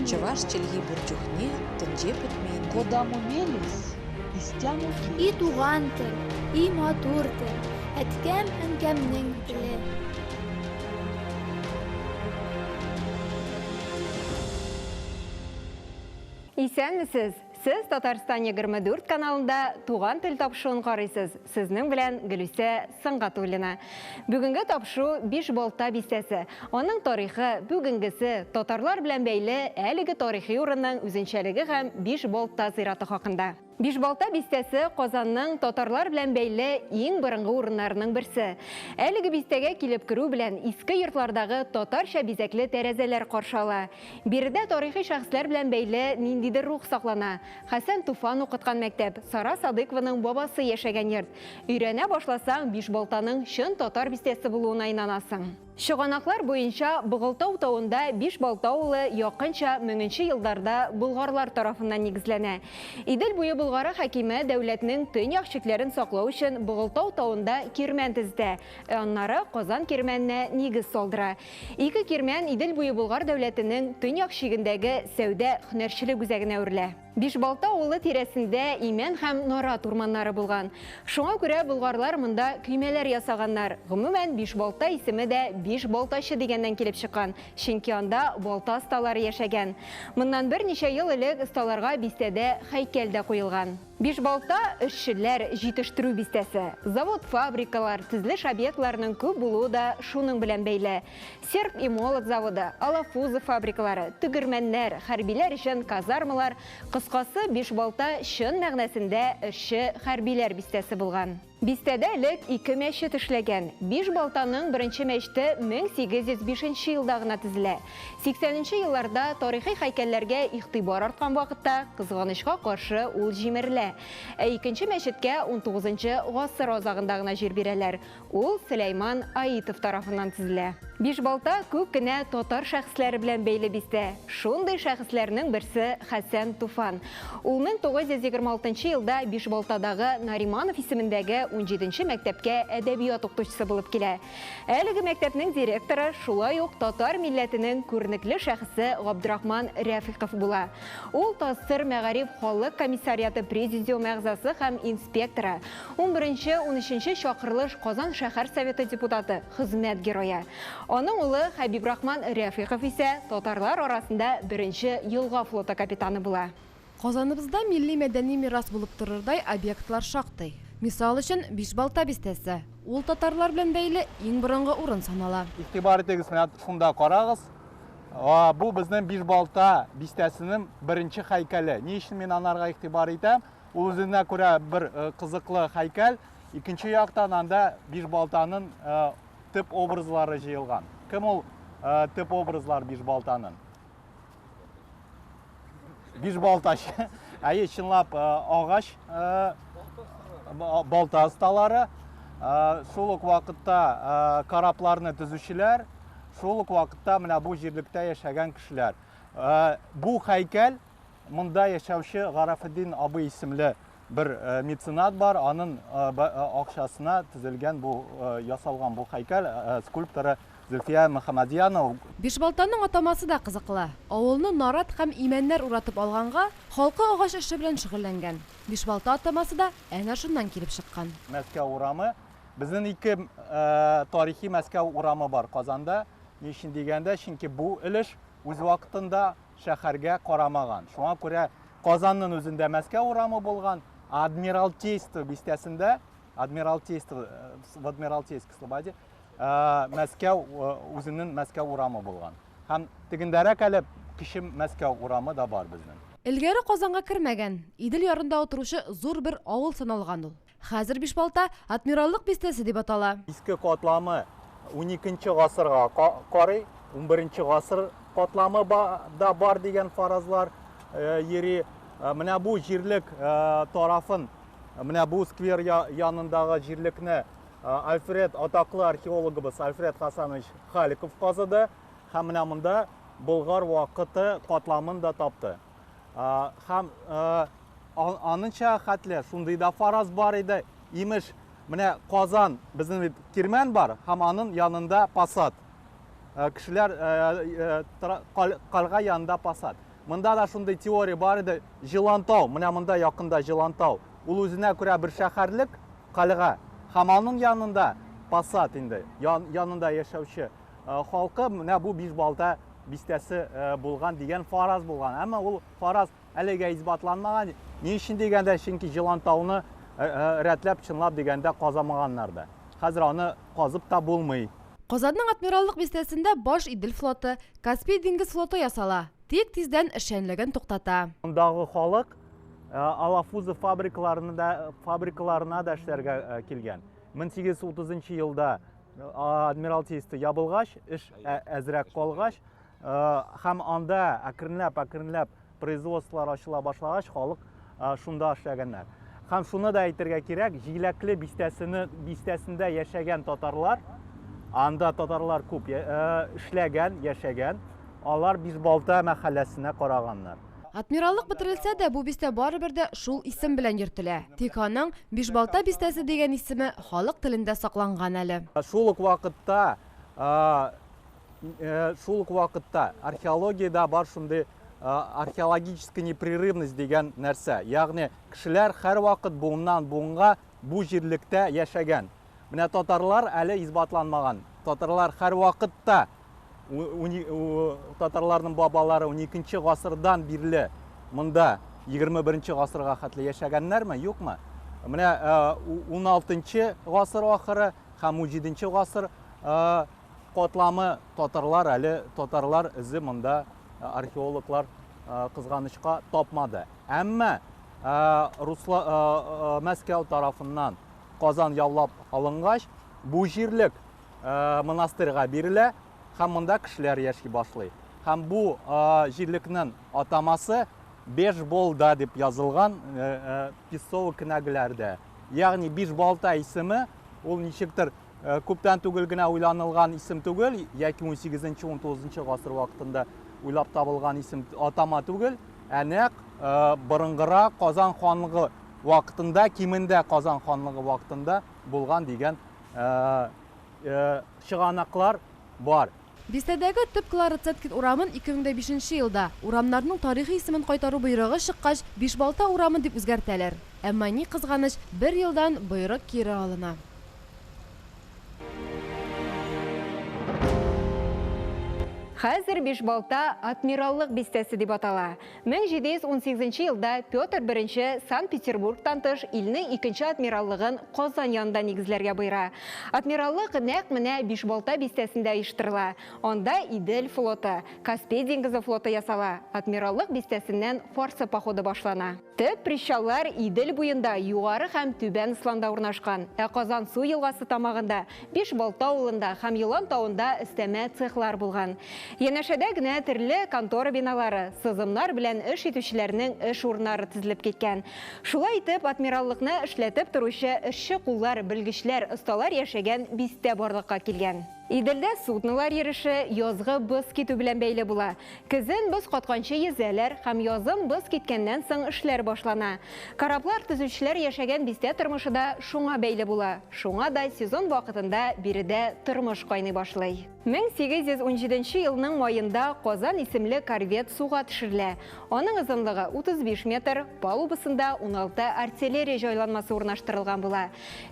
Чӑваш чӗлхи пур чухне тӗнче пӗтмен. Кодамо мелесь, истямо И туган тел, и матур тел, әткәм-әнкәмнең теле. Исәнмесез! Сез Татарстан 24 каналында Туган тел тапшыруын карыйсыз. Сезнең белән Гөлүсә Сөнгатуллина. Бүгенге тапшыру Бишбалта бистәсе. Аның тарихы, бүгенгесе, татарлар белән бәйле әлеге тарихи урынның үзенчәлеге һәм Бишбалта зираты хакында. Бишбалта бистәсе Казанның татарлар белән бәйле иң борынгы урыннарының берсе. Әлеге бистәгә килеп керү белән иске йортлардагы татарча бизәкле тәрәзәләр каршы ала. Биредә тарихи шәхесләр белән бәйле ниндидер рух саклана. Хәсән Туфан укыткан мәктәп, Сара Садыйкованың бабасы яшәгән йорт. Өйрәнә башласаң, Бишбалтаның чын татар бистәсе булуына инанасың. Чыганаклар буенча, Богылтау тавында Бишбалта авылы якынча меңенче елларда болгарлар тарафыннан нигезләнә. Идел буе Болгары хакиме дәүләтнең төньяк чикләрен саклау өчен Богылтау тавында кирмән төзетә, ә аннары Казан кирмәненә нигез салдыра. Ике кирмән Идел буе Болгар дәүләтенең төньяк чигендәге сәүдә-һөнәрчелек үзәгенә әверелә. Бишбалта авылы тирәсендә имән һәм нарат урманнары булган. Шуңа күрә болгарлар монда көймәләр ясаганнар. Гомумән, Бишбалта исеме дә биш балтачы дигәннән килеп чыккан, чөнки анда балта осталары яшәгән. Моннан берничә ел элек осталарга бистәдә һәйкәл дә куелган. Бишбалта, эшчеләр, җитештерү бистәсе. Завод-фабрикалар, төзелеш объектларының күп булуы да шуның белән бәйле. Серп и молот заводы, Алафузов фабрикалары, тегермәннәр, хәрбиләр өчен казармалар, кыскасы, Бишбалта чын мәгънәсендә эшче хәрбиләр бистәсе булган. Бистәдә элек ике мәчет эшләгән. Бишбалтаның беренче мәчете 1805 нче елда гына төзелә. 80 нче елларда тарихи һәйкәлләргә игътибар арткан вакытта, кызганычка каршы, ул җимерелә. Ә икенче мәчеткә унтугызынчы гасыр азагында гына җир бирәләр. Ул Сөләйман Аитов тарафыннан төзелә. Бишбалта күп кенә татар шәхесләре белән бәйле бистә. Шундый шәхесләрнең берсе Хәсән Туфан. Ул 1926 нчы елда Бишбалтадагы Нариманов исемендәге унҗиденче мәктәпкә әдәбият укытучысы булып килә. Әлеге мәктәпнең директоры шулай ук татар милләтенең күренекле шәхесе Габдрахман Рәфыйков була. Ул ТАССР Мәгариф халык комиссариаты президиумы әгъзасы һәм инспекторы, унберенче, унөченче чакырылыш Казан шәһәр Советы депутаты, Хезмәт Герое. Аның улы Хәбибрахман Рәфыйков исә татарлар арасында беренче елга флоты капитаны була. Казаныбызда милли-мәдәни мирас булып торырдай объектлар шактый. Мисал өчен, Бишбалта бистәсе. Ул татарлар белән бәйле иң борынгы урын санала. Игътибар итегез, менә шунда карагыз. Бу безнең Бишбалта бистәсенең беренче һәйкәле. Ни өчен мин анарга игътибар итәм? Ул үзенә күрә бер кызыклы һәйкәл. Икенче яктан анда Бишбалтаның төп образлары җыелган. Кем ул төп образлар Бишбалтаның? Бишбалтачы. Әйе, чынлап агач балта осталары, шул ук вакытта корабларны төзүчеләр, шул ук вакытта менә бу җирлектә яшәгән кешеләр. Бу һәйкәл монда яшәүче Гарафетдин абый исемле бер меценат бар, аның акчасына төзелгән бу, ясалган бу һәйкәл, скульпторы Зөлфия Мөхәммәдьянова. Бишбалтаның атамасы да кызыклы. Авылны нарат һәм имәннәр уратып алганга, халкы агач эше белән шөгыльләнгән. Бишбалта атамасы да әнә шуннан килеп чыккан. Мәскәү урамы. Безнең ике тарихи Мәскәү урамы бар Казанда. Ни өчен дигәндә, чөнки бу өлеш үз вакытында шәһәргә карамаган. Шуңа күрә Казанның үзендә Мәскәү урамы булган, ә Адмиралтейство бистәсендә, Адмиралтейство, в Адмиралтейской слободе, Мәскәү үзенең Мәскәү урамы булган. Һәм тегендәрәк әле Кече Мәскәү урамы да бар безнең. Элгәре Казанга кермәгән, Идел ярында утыручы зур бер авыл саналган ул. Хәзер Бишбалта Адмираллык бистәсе дип атала. Иске катламы уникенче гасырга карый, унберенче гасыр катламы да бар дигән фаразлар йөри. Менә бу җирлек тарафын, менә бу сквер янындагы җирлекне Альфред, атаклы археологыбыз Альфред Хасанович Халиков казыды һәм менә монда Болгар вакыты катламын да тапты. Һәм анынча хәтле шундый да фараз бар иде. Имеш, Менә Казан, безнең бит Кирмән бар һәм аның янында посад. Кешеләр кальга янында посад. Монда да шундый теория бар иде, Җылантау, менә монда якында Җылантау. Ул үзенә күрә бер шәһәрлек, кальга. Һәм аның янында посад инде, янында яшәүче халкы менә бу Бишбалта бистәсе булган дигән фараз булган. Әмма ул фараз әлегә исбатланмаган. Ни өчен дигәндә, чөнки Җылантауны рәтләп, чынлап дигәндә казамаганнар да. Хәзер аны казып та булмый. Казанның Адмираллык бистәсендә баш Идел флоты, Каспий диңгез флоты ясала. Тик тиздән эшчәнлеген туктата. Мондагы халык Алафузов фабрикаларына да, фабрикаларына да эшләргә килгән. 1830 нчы елда Адмиралтейство ябылгач, эш әзрәк калгач, һәм анда әкренләп-әкренләп производстволар ачыла башлагач, халык шунда эшләгәннәр. Һәм шуны да әйтергә кирәк, Җиләкле бистәсене, бистәсендә яшәгән татарлар, анда татарлар күп эшләгән, яшәгән, алар Бишбалта мәхәлләсенә караганнар. Адмираллык бетерелсә дә, бу бистә барыбер дә шул исем белән йөртелә. Тик аның Бишбалта бистәсе дигән исеме халык телендә сакланган әле. Шул ук вакытта, шул ук вакытта археологиядә бар шундый археологическая непрерывность дигән нәрсә. Ягъни кешеләр һәрвакыт буыннан буынга бу җирлектә яшәгән. Менә татарлар әле исбатланмаган. Татарлар һәрвакытта Татарларның бабалары уникенче гасырдан бирле монда 21 гасырга хәтле яшәгәннәрме, юкмы? Менә 16 гасыр ахыры һәм 17 гасыр катламы татарлар әле татарлар эзе монда археологлар кызганычка тапмады. Әмма Русла Мәскәү тарафыннан Казан яулап алынгач, бу җирлек монастырьга бирелә һәм монда кешеләр яши башлый. Һәм бу җирлекнең атамасы Бешболда дип язылган Песцово кенәгеләрдә. Ягъни Бишбалта исеме ул ничектер күптән түгел генә уйланылган исем түгел, яки 18-19 гасыр вакытында уйлап табылган исем атама түгел, ә нәкъ борынгырак Казан ханлыгы вакытында, кимендә Казан ханлыгы вакытында булган дигән чыганаклар бар. Бистәдәге төп Клара Цеткин урамын 2005 нче елда, урамнарның тарихи исемен кайтару боерыгы чыккач, Бишбалта урамы дип үзгәртәләр. Әмма, ни кызганыч, бер елдан боерык кире алына. Хәзер Бишбалта Адмираллык бистәсе дип атала. 1718 елда Петр I Санкт-Петербургтан тыш илнең икенче адмираллыгын Казан янында нигезләргә боера. Адмираллык нәкъ менә Бишбалта бистәсендә оештырыла. Анда Идел флоты, Каспий диңгезе флоты ясала. Адмираллык бистәсеннән Фарсы походы башлана. Төп причаллар Идел буенда, Югары һәм Түбән Ысланда урнашкан, ә Казансу елгасы тамагында, Бишбалта авылында һәм Елан тавында өстәмә цехлар булган. Янәшәдә генә төрле контора биналары, сызымнар белән эш итүчеләрнең эш урыннары тезелеп киткән. Шулай итеп, адмираллыкны эшләтеп торучы эшче куллар, белгечләр, осталар яшәгән бистә барлыкка килгән. Иделдә суднолар йөреше язгы боз китү белән бәйле була. Көзен боз катканчы йөзәләр һәм язын боз киткәннән соң эшләр башлана. Кораблар төзүчеләр яшәгән бистә тормышы да шуңа бәйле була. Шуңа да сезон вакытында биредә тормыш кайный башлый. 1817 нче елның маенда Казан исемле корвет суга төшерелә. Аның озынлыгы 35 метр, палубасында 16 артиллерия җайланмасы урнаштырылган була.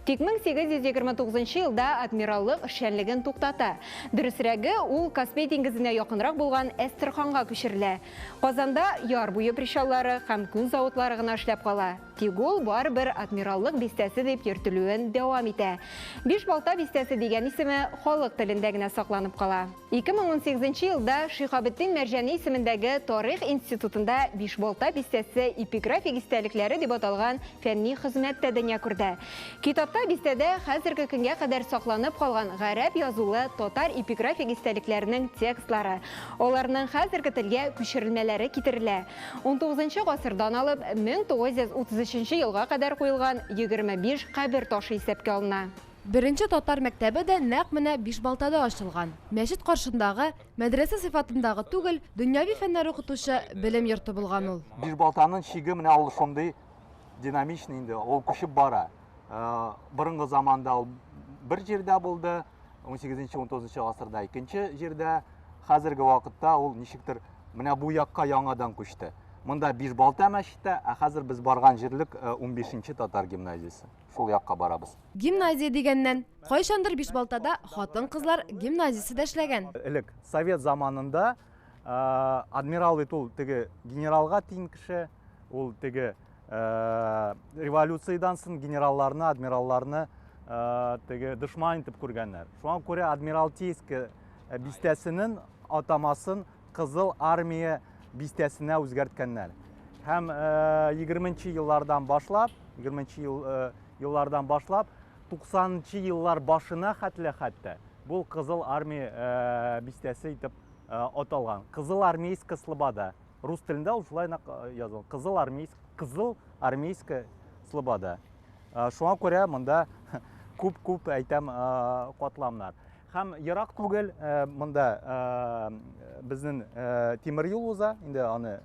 Тик 1829 нчы елда адмираллык эшчәнлеген туктата. Дөресрәге, ул Каспий диңгезенә якынрак булган Әстерханга күчерелә. Казанда яр буе причаллары һәм күн заводлары гына эшләп кала. Тик ул барыбер Адмираллык бистәсе дип йөртелүен дәвам итә. Бишбалта бистәсе дигән исеме халык телендә генә сакланып кала. 2018 нче елда Шиһабетдин Мәрҗани исемендәге Тарих институтында Бишбалта бистәсе эпиграфик истәлекләре дип аталган фәнни хезмәт тә дөнья күрде. Китапта бистәдә хәзерге көнгә кадәр сакланып калган гарәп язулы татар эпиграфик истәлекләренең текстлары, аларның хәзерге телгә күчерелмәләре китерелә. Унтугызынчы гасырдан алып 1933 нче елга кадәр куелган 25 кабер ташы исәпкә алына. Беренче татар мәктәбе дә нәкъ менә Бишбалтада ачылган. Мәчет каршындагы, мәдрәсә сыйфатындагы түгел, дөньяви фәннәр укытучы белем йорты булган ул. Бишбалтаның чиге менә ул шундый динамичный инде, ул күчеп бара. Борынгы заманда ул бер җирдә булды, 18-19 гасырда икенче җирдә. Хәзерге вакытта ул ничектер менә бу якка яңадан күчте. Монда Бишбалта мәчете, ә хәзер без барган җирлек 15 татар гимназиясе. Шул якка барабыз. Гимназия дигәннән, кайчандыр Бишбалтада хатын-кызлар гимназиясе дә эшләгән. Элек совет заманында адмирал бит ул теге генералга тиң кеше, ул теге революциядән соң генералларны, адмиралларны теге дошман итеп күргәннәр. Шуңа күрә Адмиралтейская бистәсенең атамасын Кызыл армия бистәсенә үзгәрткәннәр. Һәм 20 еллардан башлап, 20 еллардан башлап 90 еллар башына хәтле хәтта бу Кызыл армия бистәсе итеп аталган. Кызыл армейская слобода. Рус телендә ул шулай язылган. Кызыл армейск, Кызыл армейская слобода. Шуңа күрә монда күп-күп әйтәм катламнар. Һәм ерак түгел монда безнең тимер юл уза, инде аны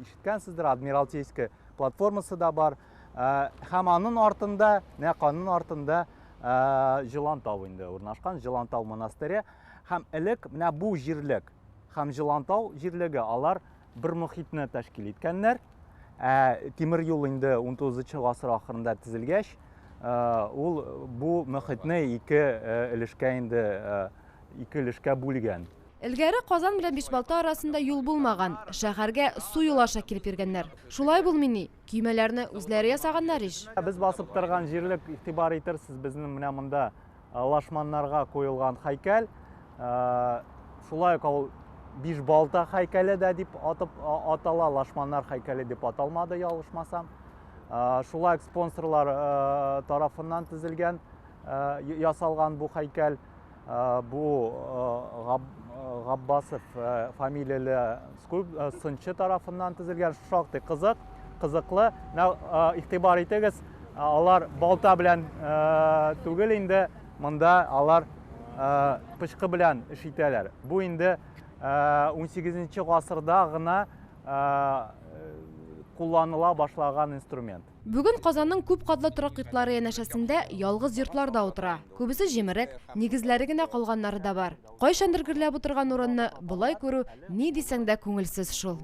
ишеткәнсездер, Адмиралтейская платформасы да бар. Һәм аның артында, нәкъ аның артында Җылантау инде урнашкан, Җылантау монастыре. Һәм элек менә бу җирлек һәм Җылантау җирлеге алар бер мохитне тәшкил иткәннәр. Ә тимер юл инде 19 гасыр ахырында төзелгәч, ул бу мөхитне ике өлешкә инде ике өлешкә бүлгән. Элгәре Казан белән Бишбалта арасында юл булмаган, шәһәргә су юлы аша килеп йөргәннәр. Шулай булмыйни, көймәләрне үзләре ясаганнар ич. Без басып торган җирлек, игътибар итерсез, безнең менә монда лашманнарга куелган һәйкәл. Шулай ук ул Бишбалта һәйкәле дә дип атып атала, лашманнар һәйкәле дип аталмады, ялгышмасам. Шулай ук спонсорлар тарафыннан төзелгән, ясалган бу һәйкәл. Бу Габбасов фамилияле сынчы тарафыннан төзелгән, шактый кызык, кызыклы. Игътибар итегез, алар балта белән түгел инде, монда алар пычкы белән эш итәләр. Бу инде 18 гасырда гына кулланыла башлаган инструмент. Бүген Казанның күп катлы торак йортлары янәшәсендә ялгыз йортлар да утыра. Күбесе җимерек, нигезләре генә калганнары да бар. Кайчандыр гөрләп утырган урынны болай күрү ни дисәң дә күңелсез шул.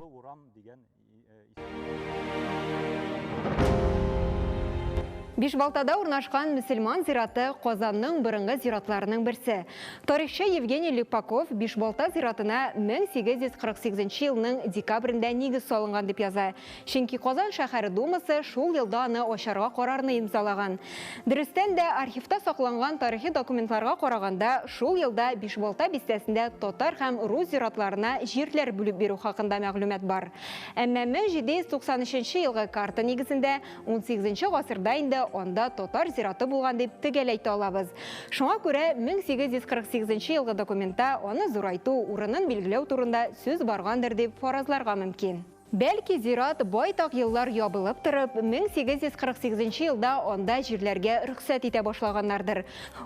Бишбалтада урнашкан мөселман зираты Казанның борынгы зиратларының берсе. Тарихчы Евгений Липаков Бишбалта зиратына 1848 елның декабрендә нигез салынган дип яза. Чөнки Казан шәһәре думасы шул елда аны ачарга карарны имзалаган. Дөрестән дә, архивта сакланган тарихи документларга караганда, шул елда Бишбалта бистәсендә татар һәм рус зиратларына җирләр бүлеп бирү хакында мәгълүмат бар. Әмма 1793 елгы карта нигезендә 18 гасырда инде анда татар зираты булган дип төгәл әйтә алабыз. Шуңа күрә 1848 елгы документта аны зурайту, урынын билгеләү турында сүз баргандыр дип фаразларга мөмкин. Бәлки зират байтак еллар ябылып торып, 1848 елда анда җирләргә рөхсәт итә башлаганнардыр.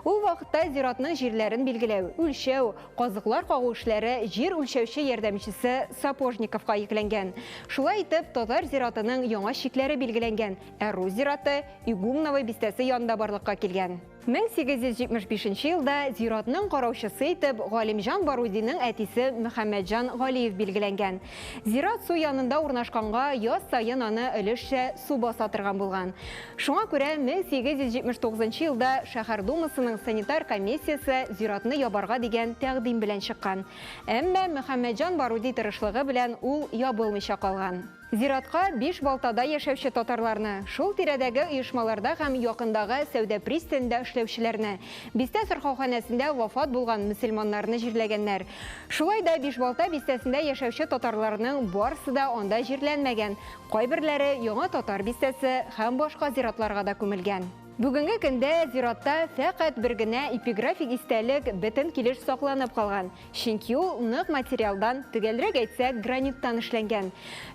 Ул вакытта зиратның җирләрен билгеләү, үлчәү, казыклар кагу эшләре җир үлчәүче ярдәмчесе Сапожниковка йөкләнгән. Шулай итеп, татар зиратының яңа чикләре билгеләнгән, ә рус зираты Игумново бистәсе янында барлыкка килгән. 1875 елда зиратның караучысы итеп Галимҗан Барудиның әтисе Мөхәммәтҗан Галиев билгеләнгән. Зират су янында урнашканга яз саен аны өлешчә су баса торган булган. Шуңа күрә 1879 елда шәһәр думасының санитар комиссиясе зиратны ябарга дигән тәкъдим белән чыккан. Әмма Мөхәммәтҗан Баруди тырышлыгы белән ул ябылмыйча калган. Зиратка Бишбалтада яшәүче татарларны, шул тирәдәге оешмаларда һәм якындагы сәүдә пристанендә эшләүчеләрне, бистә сырхауханәсендә вафат булган мөселманнарны җирләгәннәр. Шулай да Бишбалта бистәсендә яшәүче татарларның барысы да анда җирләнмәгән. Кайберләре Яңа Татар бистәсе һәм башка зиратларга да күмелгән. Бүгенге көндә зиратта фәкать бер генә эпиграфик истәлек бөтен килеш сакланып калган. Чөнки ул нык материалдан, төгәлрәк әйтсәк, граниттан эшләнгән.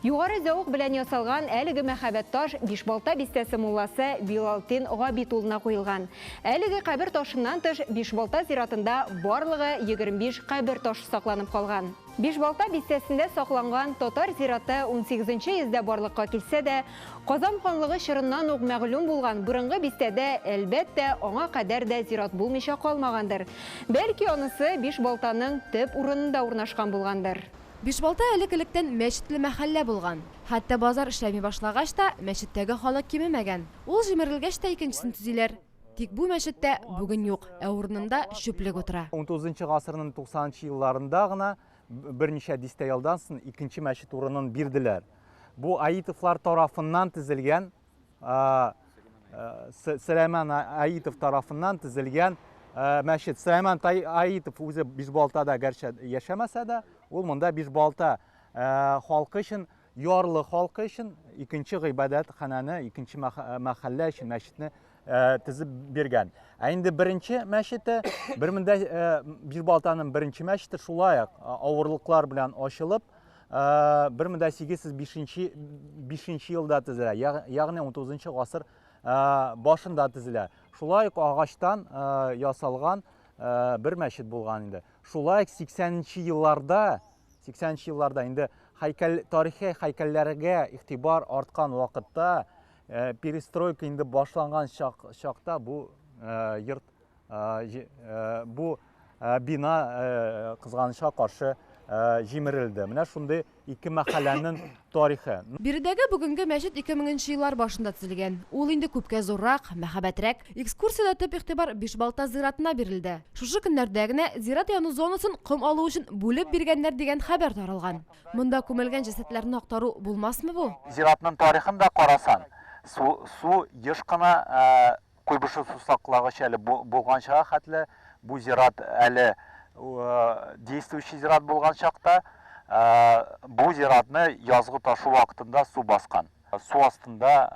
Югары зәвык белән ясалган әлеге мәһабәт таш Бишбалта бистәсе мулласы Билалтдин Габит улына куелган. Әлеге кабер ташыннан тыш Бишбалта зиратында барлыгы 25 кабер ташы сакланып калган. Бишбалта бистәсендә сакланган татар зираты унсигезенче йөздә барлыкка килсә дә, Казан ханлыгы чорыннан ук мәгълүм булган борынгы бистәдә, әлбәттә, аңа кадәр дә зират булмыйча калмагандыр. Бәлки, анысы Бишбалтаның төп урынында урнашкан булгандыр. Бишбалта элек-электән мәчетле мәхәллә булган. Хәтта базар эшләми башлагач та, мәчеттәге халык кимемәгән. Ул җимерелгәч тә икенчесен төзиләр. Тик бу мәчет тә бүген юк, ә урынында чүплек утыра. Унтугызынчы гасырның туксанынчы елларында гына, берничә дистә елдан соң, икенче мәчет урынын бирделәр. Бу Аитовлар тарафыннан төзелгән, Сөләйман Аитов тарафыннан төзелгән мәчет. Сөләйман Аитов үзе Бишбалтада гәрчә яшәмәсә дә, ул монда Бишбалта халкы өчен, ярлы халкы өчен икенче гыйбадәтханәне, икенче мәхәллә өчен мәчетне төзеп биргән. Ә инде беренче мәчете, бер меңдә Бишбалтаның беренче мәчете шулай ук авырлыклар белән ачылып, 1805 бишенче елда төзелә, ягъни 19 гасыр башында төзелә. Шулай ук агачтан ясалган бер мәчет булган инде. Шулай ук 80 елларда, 80 елларда инде һәйкәл, тарихи һәйкәлләргә игътибар арткан вакытта, перестройка инде башланган чак, чакта бу йорт, бу бина кызганычка каршы җимерелде. Менә шундый ике мәхәлләнең тарихы. Биредәге бүгенге мәчет 2000 нче еллар башында төзелгән. Ул инде күпкә зуррак, мәһабәтрәк. Экскурсиядә төп игътибар Бишбалта зиратына бирелде. Шушы көннәрдә генә зират яны зонасын ком алу өчен бүлеп биргәннәр дигән хәбәр таралган. Монда күмелгән җәсәдләрне актару булмасмы бу? Зиратның тарихын да карасан, су, су еш кына Куйбышев сусаклагыч әле булганчага хәтле, бу зират әле действующий зират булган чакта, бу зиратны язгы ташу вакытында су баскан. Су астында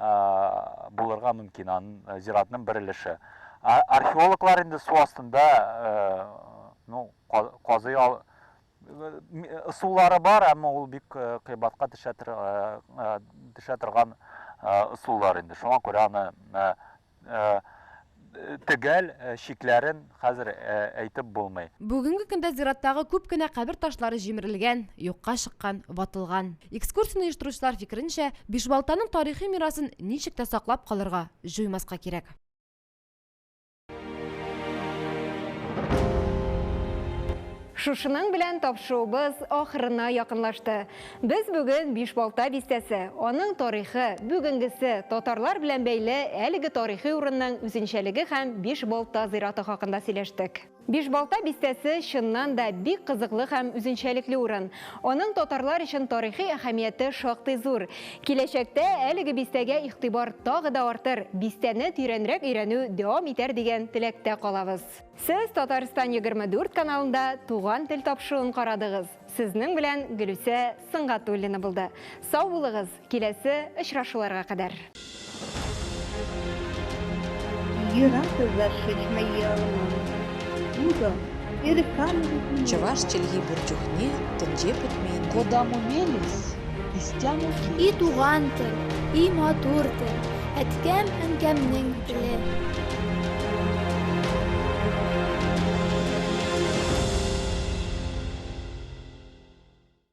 булырга мөмкин аның зиратның бер өлеше. Археологлар инде су астында, ну, казый ысуллары бар, әмма ул бик кыйбатка төшә төшә торган ысуллар инде. Шуңа күрә аны төгәл чикләрен хәзер әйтеп булмый. Бүгенге көндә зираттагы күп кенә кабер ташлары җимерелгән, юкка чыккан, ватылган. Экскурсияне оештыручылар фикеренчә, Бишбалтаның тарихи мирасын ничек тә саклап калырга, җуймаска кирәк. Шушының белән тапшыруыбыз ахырына якынлашты. Без бүген Бишбалта бистәсе, аның тарихы, бүгенгесе, татарлар белән бәйле әлеге тарихи урынның үзенчәлеге һәм Бишбалта зираты хакында сөйләштек. Бишбалта бистәсе чыннан да бик кызыклы һәм үзенчәлекле урын. Аның татарлар өчен тарихи әһәмияте шактый зур. Киләчәктә әлеге бистәгә игътибар тагы да артыр, бистәне тирәнрәк өйрәнү дәвам итәр дигән теләктә калабыз. Сез Татарстан 24 каналында Туган тел тапшыруын карадыгыз. Сезнең белән Гөлүсә Сөнгатуллина булды. Сау булыгыз, киләсе очрашуларга кадәр. Чӑваш чӗлхи пур чухне тӗнче пӗтмен тет. Кодамо мелесь, истямо И туган тел, и матур тел, әткәм-әнкәмнең теле.